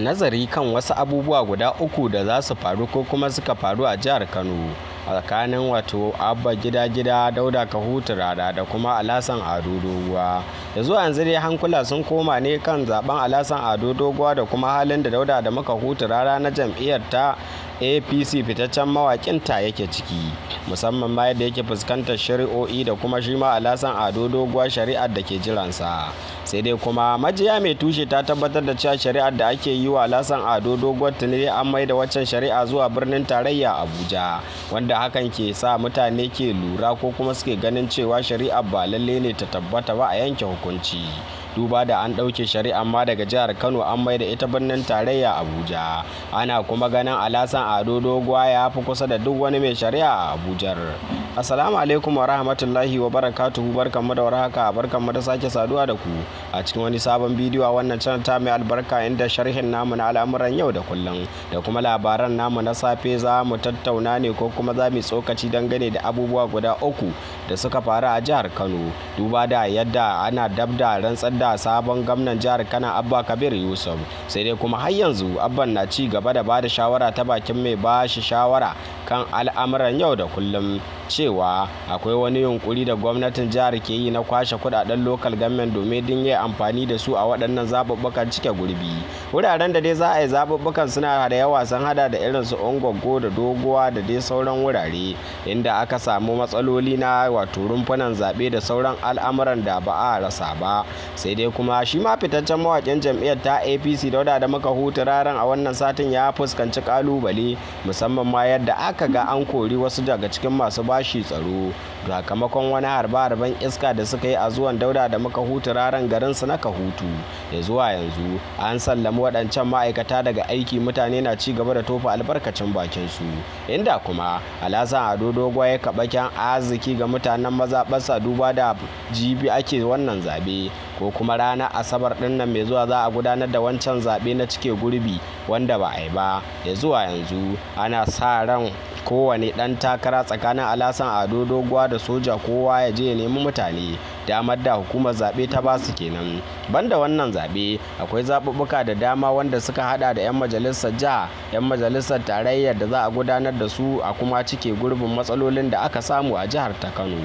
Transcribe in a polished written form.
Nazari kan wasu abubuwa guda uku da za su faru ko kuma suka faru a jihar Kano a tsakanin wato Abba Gida Gida, Dauda Kahutu Rara da kuma Alhassan Ado Doguwa. Da zuwa yanzu dai hankula sun koma ne kan zaben Alhassan Ado Doguwa da kuma halin da Dauda da Kahutu Rara na jam'iyyar ta APC fitaccen mawaƙinta yake ciki, musamman ma yadda yake fuskantar shari'o'i da kuma shi ma Alhassan Ado Doguwa shari'ar da ke jiransa. Sai dai kuma majiya mai tushe ta tabbatar da cewa shari'ar da ake yi wa Alhassan Ado Doguwa tuni an maida waccan shari'a zuwa birnin tarayya Abuja, wanda hakan ke sa mutane ke lura ko kuma suke ganin cewa shari'ar ba lalle ne ta tabbata ba a yanke hukunci. Duba da an ɗauke shari'ar ma daga jihar Kano an maida ita birnin tarayya Abuja. Ana kuma ganin Alhassan Ado Doguwa ya fi kusa da duk wani mai shari'a a Abujar. Assalamu alaikum wa rahmatullahi wa barakatuhu, barkanmu da warhaka, barkanmu da sake saduwa da ku a cikin wani sabon bidiyo a wannan channel ta mai albarka, inda sharhin namu na al'amuran yau da kullum da kuma labaran namu na safe za mu tattauna ne ko kuma za mu tsokaci dangane da abubuwa guda uku da suka faru a jihar Kano. Duba da yadda ana dab da rantsar da sabon gwamnan jihar Kano Abba Kabir Yusuf, sai dai kuma har yanzu Abban na ci gaba da bada shawara ta bakin mai bashi shawara kan al'amuran yau da kullum cewa akwai wani yunkuri da gwamnatin jihar ke yi na kwashe kudaden local government domin din yi amfani da su a waɗannan zaɓuɓɓukan cike gurbi. Wuraren da dai za a yi zaɓuɓɓukan suna da yawa, sun hada da irin su Ungwaggo da Doguwa da dai sauran wurare inda aka samu matsaloli na wato rumfunan zaɓe da sauran al'amuran da ba a rasa ba. Sai dai kuma shi ma fitaccen mawaƙin jam'iyyar ta APC Dauda da Kahutu Raran a wannan satin ya fuskanci ƙalubale, musamman ma yadda aka ga an kori wasu daga cikin masu bashi tsaro sakamakon wani harbe-harben iska da suka yi a zuwan Dauda da Kahutu Raran garinsu na Kahutu. Ya zuwa yanzu an sallami waɗancan ma'aikata daga aiki, mutane na ci gaba da tofa albarkacin bakinsu, inda kuma Alhassan Ado Doguwa ya kaɓaken arziki ga mutanen mazaɓarsa duba da jibi ake wannan zaɓe ko kuma ranar Asabar ɗin nan mai zuwa za a gudanar da wancan zaɓe na cike gurbi wanda ba a yi ba. Ya zuwa yanzu ana sa ran kowane ɗan takara tsakanin Alhassan Ado Doguwa da soja kowa ya je ya nemi mutane, damar da hukumar zaɓe ta ba su kenan. Banda wannan zaɓe akwai zaɓuɓɓuka da dama wanda suka hada da 'yan majalisar jiha, 'yan majalisar tarayyar da za a gudanar da su a kuma cike gurbin matsalolin da aka samu a jihar ta Kano.